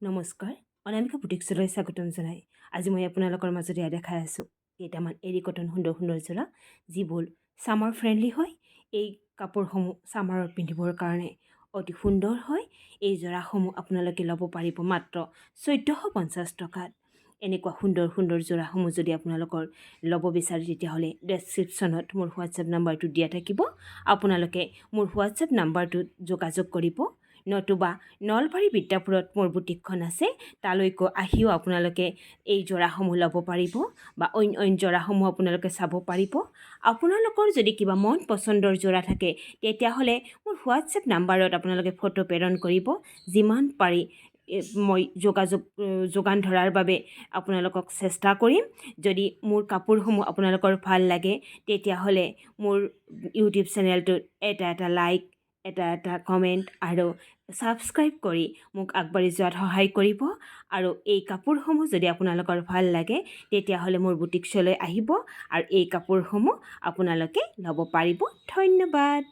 নমস্কাৰ, অনামিকা বুটিক্সলৈ স্বাগতম জনাই আজি মই আপোনালোকৰ মাজত এয়া দেখাই আছোঁ কেইটামান এৰী কটন সুন্দৰ সুন্দৰ যোৰা, যিবোৰ ছামাৰ ফ্ৰেণ্ডলি হয়। এই কাপোৰসমূহ ছামাৰত পিন্ধিবৰ কাৰণে অতি সুন্দৰ হয়। এই যোৰাসমূহ আপোনালোকে ল'ব পাৰিব মাত্ৰ 1450 টকাত। এনেকুৱা সুন্দৰ সুন্দৰ যোৰাসমূহ যদি আপোনালোকৰ ল'ব বিচাৰে, তেতিয়াহ'লে ডেছক্ৰিপশ্যনত মোৰ হোৱাটছএপ নাম্বাৰটো দিয়া থাকিব। আপোনালোকে মোৰ হোৱাটছএপ নাম্বাৰটোত যোগাযোগ কৰিব, নতুবা নলবাৰী বিদ্যাপুৰত মোৰ বুটিকখন আছে, তালৈকো আহিও আপোনালোকে এই যোৰাসমূহ ল'ব পাৰিব বা অইন অইন যোৰাসমূহ আপোনালোকে চাব পাৰিব। আপোনালোকৰ যদি কিবা মন পচন্দৰ যোৰা থাকে, তেতিয়াহ'লে মোৰ হোৱাটছএপ নাম্বাৰত আপোনালোকে ফটো প্ৰেৰণ কৰিব। যিমান পাৰি মই যোগান ধৰাৰ বাবে আপোনালোকক চেষ্টা কৰিম। যদি মোৰ কাপোৰসমূহ আপোনালোকৰ ভাল লাগে, তেতিয়াহ'লে মোৰ ইউটিউব চেনেলটোত এটা এটা লাইক, এটা এটা কমেণ্ট আৰু ছাবস্ক্ৰাইব কৰি মোক আগবাঢ়ি যোৱাত সহায় কৰিব। আৰু এই কাপোৰসমূহ যদি আপোনালোকৰ ভাল লাগে, তেতিয়াহ'লে মোৰ বুটিক্সলৈ আহিব আৰু এই কাপোৰসমূহ আপোনালোকে ল'ব পাৰিব। ধন্যবাদ।